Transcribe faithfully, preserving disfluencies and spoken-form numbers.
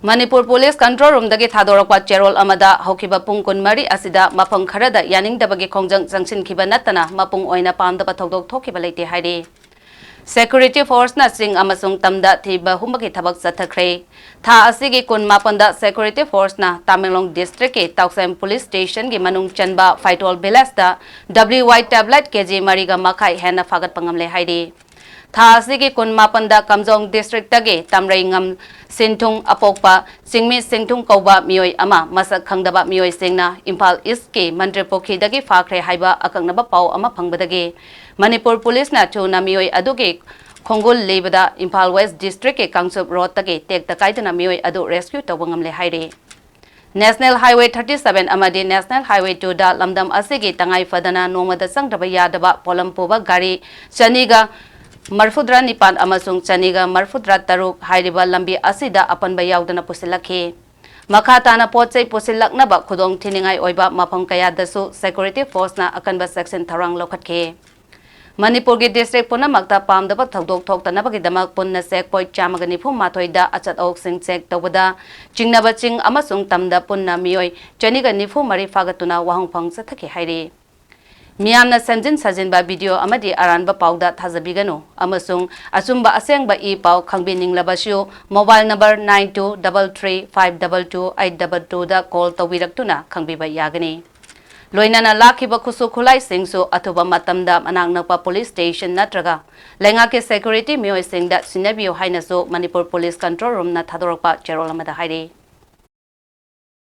Manipur police control ꯔꯨꯝꯗꯒꯤ ꯊꯥꯗꯣꯔꯛꯄ ꯆꯦꯔꯣꯜ ꯑꯃꯗ ꯍꯧꯈꯤꯕ ꯄꯨꯡ ꯀꯨꯟꯃꯔꯤ ꯑꯁꯤꯗ ꯃꯐꯝ ꯈꯔꯗ ꯌꯥꯅꯤꯡꯗꯕꯒꯤ ꯈꯣꯡꯖꯪ ꯆꯪꯁꯤꯟꯈꯤꯕ ꯅꯠꯇꯅ ꯃꯄꯨꯡ ꯑꯣꯏꯅ ꯄꯥꯝꯗꯕ ꯊꯧꯗꯣꯛ ꯊꯣꯛꯈꯤꯕ ꯂꯩꯇꯦ ꯍꯥꯏꯔꯤ꯫ ꯁꯦꯀ꯭ꯌꯨꯔꯤꯇꯤ ꯐꯣꯔꯁꯅ ꯆꯤꯡ ꯑꯃꯁꯨꯡ ꯇꯝꯗ ꯊꯤꯕ ꯍꯨꯝꯕꯒꯤ ꯊꯕꯛ ꯆꯠꯊꯈ꯭ꯔꯦ꯫ ꯊꯥ ꯑꯁꯤꯒꯤ ꯀꯨꯟꯃꯥꯄꯟꯗ ꯁꯦꯀ꯭ꯌꯨꯔꯤꯇꯤ ꯐꯣꯔꯁꯅ ꯇꯥꯃꯦꯡꯂꯣꯡ ꯗꯤꯁꯇ꯭ꯔꯤꯛꯀꯤ ꯇꯥꯎꯁꯦꯝ ꯄꯨꯂꯤꯁ ꯁ꯭ꯇꯦꯁꯟꯒꯤ ꯃꯅꯨꯡ ꯆꯟꯕ ꯐꯥꯏꯇꯣꯜ ꯚꯤꯂꯦꯖꯇ W Y tablet K G ꯃꯔꯤꯒ ꯃꯈꯥꯏ ꯍꯦꯟꯅ ꯐꯥꯒꯠꯄ ꯉꯝꯂꯦ ꯍꯥꯏꯔꯤ꯫ ꯊꯥ ꯑꯁꯤꯒꯤ ꯀꯨꯟꯃꯥꯄꯟꯗ ꯀꯥꯝꯖꯣꯡ ꯗꯤꯁꯇ꯭ꯔꯤꯛꯇꯒꯤ ꯇꯥꯃꯔꯩꯉꯝ ꯁꯤꯟꯊꯨꯡ ꯑꯄꯣꯛꯄ ꯆꯤꯡꯃꯤ ꯁꯤꯟꯊꯨꯡ ꯀꯧꯕ ꯃꯤꯑꯣꯏ ꯑꯃ ꯃꯁꯛ ꯈꯪꯗꯕ ꯃꯤꯑꯣꯏꯁꯤꯡꯅ ꯏꯝꯐꯥꯜ ꯏꯁꯀꯤ ꯃꯟꯇ꯭ꯔꯤ ꯄꯨꯈ꯭ꯔꯤꯗꯒꯤ ꯐꯥꯈ꯭ꯔꯦ ꯍꯥꯏꯕ ꯑꯀꯛꯅꯕ ꯄꯥꯎ ꯑꯃ ꯐꯪꯕꯗꯒꯤ ꯃꯅꯤꯄꯨꯔ ꯄꯨꯂꯤꯁꯅ ꯊꯨꯅ ꯃꯤꯑꯣꯏ ꯑꯗꯨꯒꯤ ꯈꯣꯡꯒꯨꯜ ꯂꯤꯕꯗ ꯏꯝꯐꯥꯜ ꯋꯦꯁ ꯗꯤꯁꯇ꯭ꯔꯤꯛꯀꯤ ꯀꯥꯡꯆꯨꯞ ꯔꯣꯗꯇꯒꯤ ꯇꯦꯛꯇ ꯀꯥꯏꯗꯅ ꯃꯤꯑꯣꯏ ꯑꯗꯨ ꯔꯦꯁꯀ꯭ꯌꯨ ꯇꯧꯕ ꯉꯝꯂꯦ ꯍꯥꯏꯔꯤ꯫ National Highway thirty seven ꯑꯃꯗꯤ National Highway two ꯗ ꯂꯝꯗꯝ ꯑꯁꯤꯒꯤ ꯇꯉꯥꯏ ꯐꯗꯅ ꯅꯣꯡꯃꯗ ꯆꯪꯗ꯭ꯔꯕ ꯌꯥꯗꯕ ꯄꯣꯠꯂꯝ ꯄꯨꯕ ꯒꯥꯔꯤ ꯆꯅꯤꯒ ꯃꯔꯐꯨꯇꯔꯥ ꯅꯤꯄꯥꯟ ꯑꯃꯁꯨꯡ ꯆꯅꯤꯒ ꯃꯔꯐꯨꯇꯔꯥ ꯇꯔꯨꯛ ꯍꯥꯏꯔꯤꯕ ꯂꯝꯕꯤ ꯑꯁꯤꯗ ꯑꯄꯟꯕ ꯌꯥꯎꯗꯅ ꯄꯨꯁꯤꯜꯂꯛꯈꯤ꯫ ꯃꯈꯥ ꯇꯥꯅ ꯄꯣꯠ ꯆꯩ ꯄꯨꯁꯤꯜꯂꯛꯅꯕ ꯈꯨꯗꯣꯡ ꯊꯤꯅꯤꯡꯉꯥꯏ ꯑꯣꯏꯕ ꯃꯐꯝ ꯀꯌꯥꯗꯁꯨ ꯁꯦꯀ꯭ꯌꯨꯔꯤꯇꯤ ꯐꯣꯔꯁꯅ ꯑꯀꯟꯕ ꯆꯦꯛꯁꯤꯟ ꯊꯧꯔꯥꯡ ꯂꯧꯈꯠꯈꯤ꯫ ꯃꯅꯤꯄꯨꯔꯒꯤ ꯗꯤꯁꯇ꯭ꯔꯤꯛ ꯄꯨꯝꯅꯃꯛꯇ ꯄꯥꯝꯗꯕ ꯊꯧꯗꯣꯛ ꯊꯣꯛꯇꯅꯕꯒꯤꯗꯃꯛ ꯄꯨꯟꯅ ꯆꯦꯛ ꯄꯣꯏꯟꯠ ꯆꯥꯝꯃꯒ ꯅꯤꯐꯨ ꯃꯥꯊꯣꯏꯗ ꯑꯆꯠ ꯑꯋꯣꯛꯁꯤꯡ ꯆꯦꯛ ꯇꯧꯕꯗ ꯆꯤꯡꯅꯕ ꯆꯤꯡ ꯑꯃꯁꯨꯡ ꯇꯝꯗ ꯄꯨꯟꯅ ꯃꯤꯑꯣꯏ ꯆꯅꯤꯒ ꯅꯤꯐꯨ ꯃꯔꯤ ꯐꯥꯒꯠꯇꯨꯅ ꯋꯥꯍꯪꯐꯝ ꯆꯠꯊꯈꯤ ꯍꯥꯏꯔꯤ꯫ ꯃꯤꯌꯥꯝꯅ ꯁꯦꯝꯖꯤꯟ ꯁꯥꯖꯤꯟꯕ ꯚꯤꯗꯤꯑꯣ ꯑꯃꯗꯤ ꯑꯔꯥꯟꯕ ꯄꯥꯎꯗ ꯊꯥꯖꯕꯤꯒꯅꯨ ꯑꯃꯁꯨꯡ ꯑꯆꯨꯝꯕ ꯑꯁꯦꯡꯕ ꯏ ꯄꯥꯎ ꯈꯪꯕꯤꯅꯤꯡꯂꯕꯁꯨ mobile number nine two double three five double two eight double two ꯗ call ꯇꯧꯕꯤꯔꯛꯇꯨꯅ ꯈꯪꯕꯤꯕ ꯌꯥꯒꯅꯤ꯫ ꯂꯣꯏꯅꯅ ꯂꯥꯛꯈꯤꯕ ꯈꯨꯠꯁꯨ ꯈꯨꯠꯂꯥꯏꯁꯤꯡꯁꯨ ꯑꯊꯨꯕ ꯃꯇꯝꯗ ꯃꯅꯥꯛ ꯅꯛꯄ ꯄꯨꯂꯤꯁ ꯁ꯭ꯇꯦꯁꯟ ꯅꯠꯇ꯭ꯔꯒ ꯂꯩꯉꯥꯛꯀꯤ ꯁꯦꯀ꯭ꯌꯨꯔꯤꯇꯤ ꯃꯤꯑꯣꯏꯁꯤꯡꯗ ꯁꯤꯟꯅꯕꯤꯌꯨ ꯍꯥꯏꯅꯁꯨ ꯃꯅꯤꯄꯨꯔ ꯄꯨꯂꯤꯁ ꯀꯟꯇ꯭ꯔꯣꯜ ꯔꯨꯝꯅ ꯊꯥꯗꯣꯔꯛꯄ ꯆꯦꯔꯣꯜ ꯑꯃꯗ ꯍꯥꯏꯔꯤ꯫